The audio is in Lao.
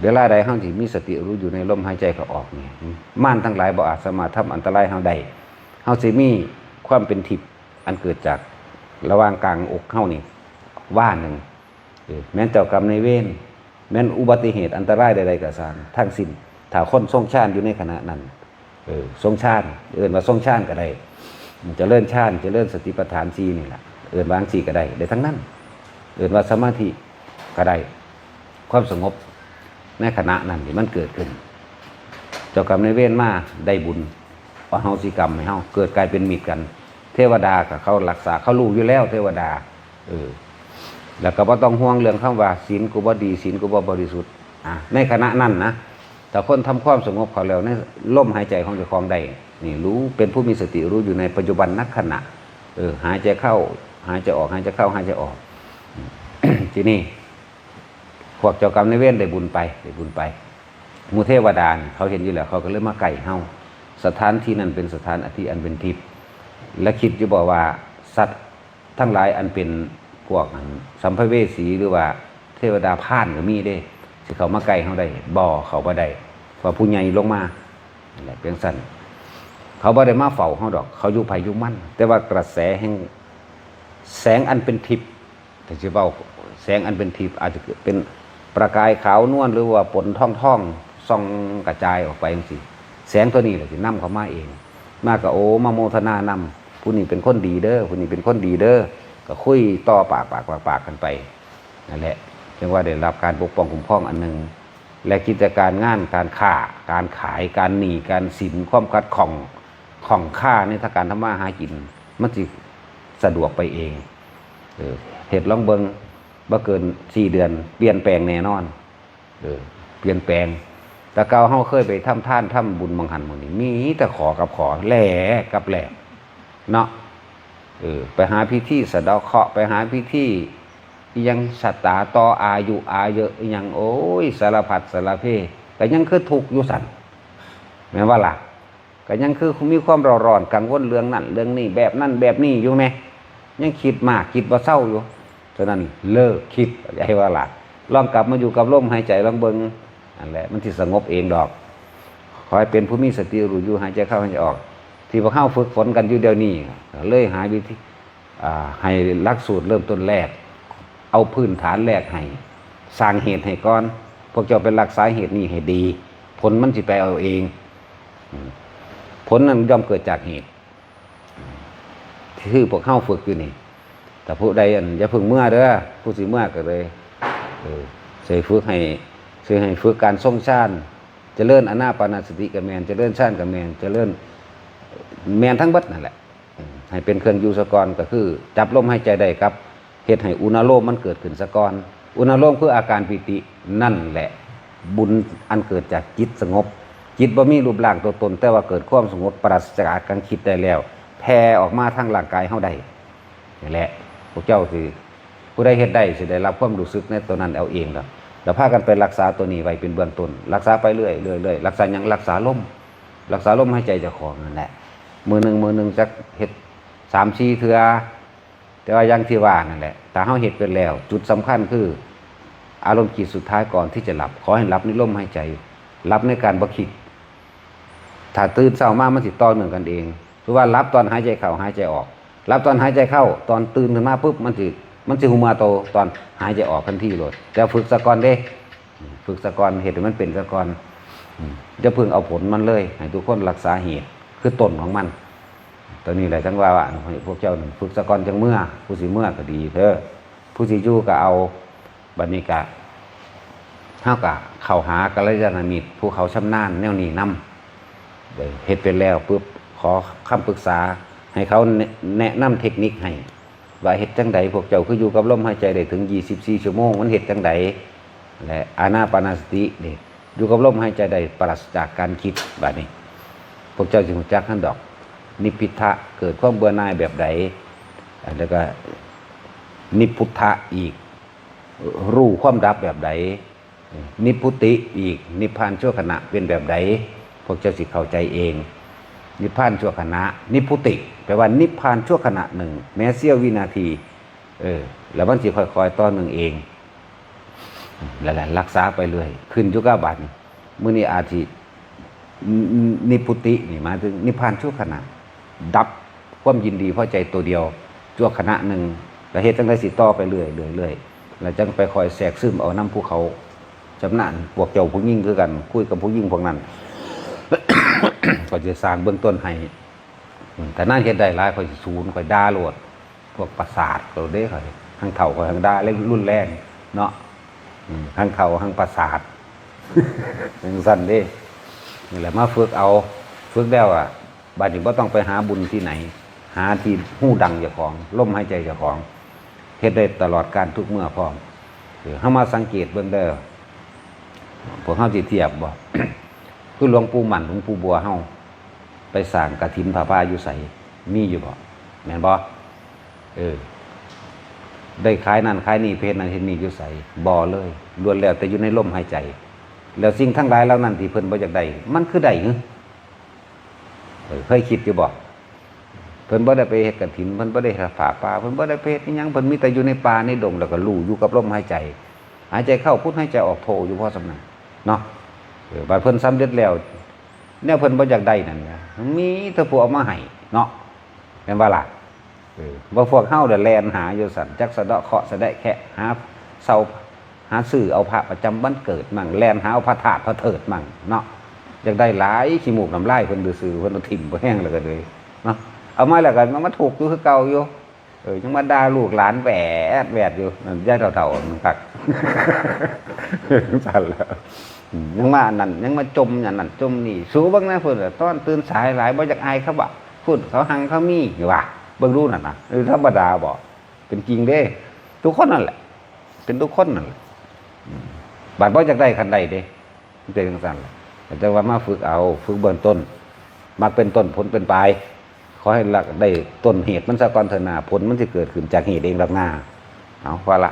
ເວລາໃດເຮົາທີ່ມີສະຕິຮູ້ຢູ່ໃນລົມຫາຍໃຈເຂົ້າອອກນີ້ ມານທັງຫຼາຍບໍ່ອາດສາມາດທຳອັນຕະລາຍເຮົາໄດ້. ເຮົາຊິມີຄວາມເປັນທິບອັນເກີດຈາກລະຫວ່າງກາງອົກເຮົານີ້ວາໜຶ່ງ. ເອີ ແມ່ນເຈົ້າກຳນາຍເວນ, ແມ່ນອຸບັດຕິເຫດອັນຕະລາຍໃດໆກໍຊ່າງທັງສິ້ນ, ຖ້າຄົນຊົງຊານຢູ່ໃນຂະນະນັ້ນ, ເອີ ຊົງຊານ, ເອີ້ນວ່າຊົງຊານກໍໄດ້, ຈະເລີນຊານ, ຈະເລີນສະຕິປັດຖານສີ່ນີ້ລະ, ເອີ້ນວ່າຈັ່ງຊີ້ກໍໄດ້, ໄດ້ທັງນັ້ນ, ເອີ້ນວ່າສະມາທິກໍໄດ້, ຄວາມສະຫງົບໃນຂະນະນັ້ນທີ່ມັນເກີດຂຶ້ນ, ເຈົ້າກຳນາຍເວນມາໄດ້ບຸນ ອະໂຫສິກຳໃຫ້ເຮົາ, ເກີດກາຍເປັນມິດກັນ. ເທວະດາກໍເຂົາຮັກສາ, ເຂົາຮູ້ຢູ່ແລ້ວ ເທວະດາ, ເອີ ແລ້ວກໍບໍ່ຕ້ອງຫ່ວງເລື່ອງຄຳວ່າ ສິນກູບໍ່ດີ, ສິນກູບໍ່ບໍລິສຸດ. ອາ ໃນຂະນະນັ້ນນະ, ຖ້າຄົນທຳຄວາມສະຫງົບເຂົ້າແລ້ວ ໃນລົມຫາຍໃຈຂອງເຈົ້າຂອງໄດ້, ນີ້ ຮູ້ ເປັນຜູ້ມີສະຕິຮູ້ຢູ່ໃນປັດຈຸບັນນະຂະນະ, ເອີ ຫາຍໃຈເຂົ້າ, ຫາຍໃຈອອກ, ຫາຍໃຈເຂົ້າ, ຫາຍໃຈອອກ. ທີນີ້ ພວກເຈົ້າກຳນາຍເວນໄດ້ບຸນໄປ, ໄດ້ບຸນໄປ. ໝູ່ເທວະດານີ້ເຂົາເຫັນຢູ່ແລ້ວ, ເຂົາກໍເລີຍມາໃກ້ເຮົາ. ສະຖານທີ່ນັ້ນເປັນສະຖານທີ່ອັນເປັນທິບ. ແລະ ຄິດຢູ່ບໍ່ວ່າສັດທັງຫຼາຍອັນເປັນພວກອັນສຳພະເວສີ ຫຼືວ່າເທວະດາພານກໍມີເດ້, ຊິເຂົ້າມາໃກ້ເຮົາໄດ້? ບໍ່, ເຂົ້າບໍ່ໄດ້, ເພາະວ່າຜູ້ໃຫຍ່ລົງມາ. ນັ້ນແຫຼະ ຈັ່ງຊັ້ນ ເຂົາບໍ່ໄດ້ມາເຝົ້າເຮົາດອກ, ເຂົາຢູ່ໃຜຢູ່ມັນ. ແຕ່ວ່າກະແສແຫ່ງແສງອັນເປັນທິບ ຖ້າຊິເວົ້າແສງອັນເປັນທິບ ອາດຈະເປັນປະກາຍຂາວນວນ ຫຼືວ່າປົນທອງໆ ສ່ອງກະຈາຍອອກໄປຈັ່ງຊີ້. ແສງຕົວນີ້ແຫຼະຊິນຳເຂົ້າມາເອງ, ມາກໍ ໂອ້ ມາໂມທະນານຳ, ຜູ້ນີ້ເປັນຄົນດີເດີ, ຜູ້ນີ້ເປັນຄົນດີເດີ, ກໍຄຸຍຕໍ່ປາກໆໆໆກັນໄປ. ນັ້ນແຫຼະ ຈຶ່ງວ່າໄດ້ຮັບການປົກປ້ອງຄຸ້ມຄອງອັນໜຶ່ງ. ແລະ ກິດຈະການງານການຄ້າ, ການຂາຍ, ການໜີ້ການສິນ, ຄວາມຂັດຂ້ອງ, ຂ້ອງຄາໃນທາງການທຳມາຫາກິນ ມັນຊິສະດວກໄປເອງ. ເອີ ເຮັດລອງເບິ່ງ, ບໍ່ເກີນສີ່ເດືອນ ປ່ຽນແປງແນ່ນອນ. ເອີ ປ່ຽນແປງ. ແຕ່ເກົ່າເຮົາເຄີຍໄປທຳທານທຳບຸນໝ່ອງຫັ້ນໝ່ອງນີ້ ມີແຕ່ຂໍກັບຂໍ, ແລກັບແລກເນາະ. ເອີ ໄປຫາພິທີສະເດາະເຄາະ, ໄປຫາພິທີອີ່ຫຍັງຊະຕາຕໍ່ອາຍຸອາເຍີະອີ່ຫຍັງ, ໂອ້ຍ ສາລະພັດສາລະເພ, ກໍຍັງຄືທຸກຢູ່ຊັ້ນ ແມ່ນບໍ່ລະ? ກໍຍັງຄືມີຄວາມເຣົາຮ້ອນກັງວົນເລື່ອງນັ້ນເລື່ອງນີ້, ແບບນັ້ນແບບນີ້ຢູ່ແມ, ຍັງຄິດມາກ ຄິດບໍ່ເຊົາຢູ່. ສະນັ້ນເລີກຄິດ, ເອົາໃຈວ່າລະ, ລອງກັບມາຢູ່ກັບລົມຫາຍໃຈລອງເບິ່ງ. ນັ້ນແຫຼະ ມັນຊິສະຫງົບເອງດອກ. ຂໍໃຫ້ເປັນຜູ້ມີສະຕິຮູ້ຢູ່ ຫາຍໃຈເຂົ້າ ຫາຍໃຈອອກ. ທີ່ພວກເຮົາຝຶກຝົນກັນຢູ່ດຽວນີ້ ກໍເລີຍຫາວິທີ ອ່າ ໃຫ້ຫຼັກສູດເລີ່ມຕົ້ນແລກ, ເອົາພື້ນຖານແລກໃຫ້, ສ້າງເຫດໃຫ້ກ່ອນ. ພວກເຈົ້າໄປຮັກສາເຫດນີ້ໃຫ້ດີ, ຜົນມັນຊິໄປເອົາເອງ. ອືມ ຜົນນັ້ນຍ່ອມເກີດຈາກເຫດ. ຄືພວກເຮົາຝຶກຢູ່ນີ້, ຖ້າຜູ້ໃດ ອັນ ຢ່າເພິ່ງເມືອເດີ, ຜູ້ຊິເມືອກໍເລີຍ ເອີ ຊິຝຶກໃຫ້ ຊິໃຫ້ຝຶກການຊົງຊານ, ຈະເລີນອານາປານະສະຕິກໍແມ່ນ, ຈະເລີນຊານກໍແມ່ນ, ຈະເລີນ ແມ່ນທັງເບິດນັ້ນແຫຼະ. ໃຫ້ເປັນເຄື່ອງຢູ່ສາກ່ອນ ກໍຄືຈັບລົມຫາຍໃຈໄດ້ກັບເຮັດໃຫ້ອຸນາໂລມມັນເກີດຂຶ້ນສາກ່ອນ. ອຸນາໂລມຄືອາການປີຕິ, ນັ້ນແຫຼະບຸນອັນເກີດຈາກຈິດສະຫງົບ. ຈິດບໍ່ມີຮູບຮ່າງຕົວຕົນ, ແຕ່ວ່າເກີດຄວາມສະຫງົບ ປາສຈາກການຄິດໄດ້ແລ້ວ ແຜ່ອອກມາທາງຮ່າງກາຍເຮົາໄດ້. ນີ້ແຫຼະ ພວກເຈົ້າຊິ ຜູ້ໃດເຮັດໄດ້ ຊິໄດ້ຮັບຄວາມຮູ້ສຶກໃນຕົວນັ້ນເອົາເອງດອກ. ແລ້ວພາກັນໄປຮັກສາຕົວນີ້ໄວ້ເປັນເບື້ອງຕົ້ນ, ຮັກສາໄປເລື້ອຍໆ. ຮັກສາຫຍັງ? ຮັກສາລົມ, ຮັກສາລົມຫາຍໃຈເຈົ້າຂອງນັ້ນແຫຼະ. ມື້ໜຶ່ງ ມື້ໜຶ່ງຈັກເຮັດສາມສີ່ເທື່ອ, ແຕ່ວ່າຢ່າງທີ່ວ່ານັ້ນແຫຼະ, ຖ້າເຮົາເຮັດເປັນແລ້ວ, ຈຸດສຳຄັນຄືອາລົມຈິດສຸດທ້າຍກ່ອນທີ່ຈະຫຼັບ, ຂໍໃຫ້ຫຼັບໃນລົມຫາຍໃຈ, ຫຼັບໃນການບໍ່ຄິດ. ຖ້າຕື່ນເຊົ້າມາມັນຊິຕໍ່ເນື່ອງກັນເອງ. ຄືວ່າຫຼັບຕອນຫາຍໃຈເຂົ້າ, ຫາຍໃຈອອກ, ຫຼັບຕອນຫາຍໃຈເຂົ້າ, ຕອນຕື່ນຂຶ້ນມາປຶບ ມັນຊິ ມັນຊິຮູ້ເມື່ອໂຕຕອນຫາຍໃຈອອກທັນທີໂລດ. ແຕ່ຝຶກສາກ່ອນເດ້, ຝຶກສາກ່ອນ, ເຮັດໃຫ້ມັນເປັນສາກ່ອນ. ອືມ ຢ່າເພິ່ງເອົາຜົນມັນເລີຍ, ໃຫ້ທຸກຄົນຮັກສາເຫດ ຄືຕົ້ນຂອງມັນ. ຕົວນີ້ແຫຼະ ຈັ່ງວ່າ ໃຫ້ພວກເຈົ້ານັ້ນຝຶກສາກ່ອນຈັ່ງເມືອ, ຜູ້ຊິເມືອກໍດີເດີ, ຜູ້ຊິຢູ່ກໍເອົາ. ບັດນີ້ກະ ເຮົາກະເຂົ້າຫາກັນລະຍານະມິດ ຜູ້ເຂົາຊຳນານແນວນີ້ນຳ. ເຮັດເປັນແລ້ວປຶບ ຂໍຄຳປຶກສາ ໃຫ້ເຂົາແນະ ແນະນຳເຕັກນິກໃຫ້ ວ່າເຮັດຈັ່ງໃດ ພວກເຈົ້າຄືຢູ່ກັບລົມຫາຍໃຈໄດ້ເຖິງຊາວສີ່ຊົ່ວໂມງ ມັນເຮັດຈັ່ງໃດ? ແລະ ອານາປານະສະຕິເດ້ ຢູ່ກັບລົມຫາຍໃຈໄດ້ປາສະຈາກການຄິດ. ບາດນີ້ພວກເຈົ້າຊິຮູ້ຈັກຫັ້ນດອກ ນິບພິທະ ເກີດຄວາມເບື່ອໜ່າຍແບບໃດ ແລ້ວກໍນິບພຸດທະອີກ ຮູ້ຄວາມດັບແບບໃດ? ນິບພຸຕິອີກ ນິບພານຊົ່ວຂະນະເປັນແບບໃດ? ພວກເຈົ້າຊິເຂົ້າໃຈເອງ. ນິບພານຊົ່ວຂະນະ ນິບພຸຕິ ແປວ່ານິບພານຊົ່ວຂະນະໜຶ່ງ ແມ້ເສ້ຽວວິນາທີ. ເອີ ແລ້ວມັນຊິຄ່ອຍໆຕໍ່ເນື່ອງເອງ. ແລ້ວກໍຮັກສາໄປເລື້ອຍ ຂຶ້ນຢູ່ກັບບາດນີ້ ມື້ນີ້ອາທິ ນິບພຸຕິນີ້ ໝາຍເຖິງນິບພານຊົ່ວຂະນະ ດັບຄວາມຍິນດີພໍໃຈໂຕດຽວຊົ່ວຂະນະໜຶ່ງ ແລ້ວເຮັດຈັ່ງໃດຊິຕໍ່ໄປເລື້ອຍໆ ເລື້ອຍໆ ແລ້ວຈັ່ງໄປຄ່ອຍແຊກຊຶມເອົານຳຜູ້ເຂົາຊຳນານ ພວກເຈົ້າຜູ້ຍິງຄືກັນ ຄຸຍກັບຜູ້ຍິງພວກນັ້ນ ກໍຈະສ້າງເບື້ອງຕົ້ນໃຫ້. ອືມ ຖ້ານາງເຮັດໄດ້ຫຼາຍ ຂ້ອຍຊິສູນ ຂ້ອຍດ່າໂລດ ພວກປະສາດໂລດເດ້ ຂ້ອຍ ທັງເຖົ້າຂ້ອຍທັງດ່າ ແລະ ຮຸນແຮງເນາະ ອືມ ທັງເຖົ້າທັງປະສາດ ຈັ່ງຊັ້ນເດ້. ນີ້ແຫຼະ ມາຝຶກເອົາ ຝຶກແລ້ວອະ ບາດນີ້ບໍ່ຕ້ອງໄປຫາບຸນທີ່ໃນ ຫາທີ່ຮູດັງເຈົ້າຂອງ ລົມຫາຍໃຈເຈົ້າຂອງ ເຮັດໄດ້ຕະຫຼອດການທຸກເມື່ອພ້ອມ. ເອີ ເຮົາມາສັງເກດເບິ່ງເດີ ພວກເຮົາຊິທຽບບໍ່ ຄືຫຼວງປູ່ໝັ້ນ ຫຼວງປູ່ບົວເຮົາ ໄປສ້າງກະຖິນຜ້າປ່າຢູ່ໃສ? ມີຢູ່ບໍ່? ແມ່ນບໍ່? ເອີ ໄດ້ຂາຍນັ້ນຂາຍນີ້ ໄປເຮັດນັ້ນເຮັດນີ້ຢູ່ໃສ? ບໍ່ເລີຍ ລ້ວນແລ້ວແຕ່ຢູ່ໃນລົມຫາຍໃຈ. ແລ້ວສິ່ງທັງຫຼາຍເຫຼົ່ານັ້ນທີ່ເພິ່ນບໍ່ຢາກໄດ້ ມັນຄືໄດ້ຫື? ເອີ ເຄີຍຄິດຢູ່ບໍ່? ເພິ່ນບໍ່ໄດ້ໄປເຮັດກະຖິນ ເພິ່ນບໍ່ໄດ້ເຮັດຜ້າປ່າ ເພິ່ນບໍ່ໄດ້ໄປເຮັດອີ່ຫຍັງ ເພິ່ນມີແຕ່ຢູ່ໃນປ່າໃນດົງ ແລ້ວກໍຮູ້ຢູ່ກັບລົມຫາຍໃຈ ຫາຍໃຈເຂົ້າພຸດ ຫາຍໃຈອອກໂທຢູ່ພໍສ່ຳນັ້ນເນາະ. ເອີ ບາດເພິ່ນສຳເລັດແລ້ວ ແນວເພິ່ນບໍ່ຢາກໄດ້ນັ້ນນະ ມີແຕ່ຜູ້ເອົາມາໃຫ້ເນາະ ແມ່ນບໍ່ລະ? ເອີ ວ່າພວກເຮົາແຫຼະແລ່ນຫາຢູ່ຊັ້ນ ຈັກສະເດາະເຄາະສະແດະແຄະ ຫາເຊົາ ຫາຊື້ເອົາພະປະຈຳວັນເກີດມັ້ງ ແລ່ນຫາເອົາພະທາດພະເທີດມັ້ງເນາະ ຢາກໄດ້ຫຼາຍ ຂີ້ມູກນ້ຳລາຍເພິ່ນຊື່ໆ ເພິ່ນເອົາຖິ້ມບໍ່ແຮງແລ້ວກໍເລີຍເນາະ ເອົາມາແລ້ວກໍມາທຸກຢູ່ຄືເກົ່າຢູ່. ເອີ ຍັງມາດ່າລູກຫຼານແວດໆຢູ່ ນັ້ນ ຍາຍເຖົ້າໆ ມັນຄັກ ຈັ່ງຊັ້ນແຫຼະ ອືມ ຍັງມາອັນນັ້ນ ຍັງມາຈົ່ມອັນນັ້ນຈົ່ມນີ້ ສູເບິ່ງແດ່ພຸ້ນ ຕອນຕື່ນສາຍຫຼາຍ ບໍ່ຢາກອາຍເຂົາບໍ? ພຸ້ນ ເຂົາຮັ່ງເຂົາມີ ວ່າ ເບິ່ງດູນັ້ນນະ ເອີ ທຳມະດາບໍ? ເປັນຈິງເດ້ ທຸກຄົນນັ້ນແຫຼະ ເປັນທຸກຄົນນັ້ນແຫຼະ ອືມ ບາດບໍ່ຢາກໄດ້ຄັນໄດ້ເດ້ ມັນເປັນຈັ່ງຊັ້ນແຫຼະ ແຕ່ວ່າມາຝຶກເອົາ ຝຶກເບື້ອງຕົ້ນ ມັກເປັນຕົ້ນ ຜົນເປັນປາຍ ຂໍໃຫ້ລັກໄດ້ຕົ້ນເຫດມັນຊະກ່ອນເທື່ອໜ້າ ຜົນມັນຊິເກີດຂຶ້ນຈາກເຫດເອງດອກນາ. ເອົາ ພໍລະ.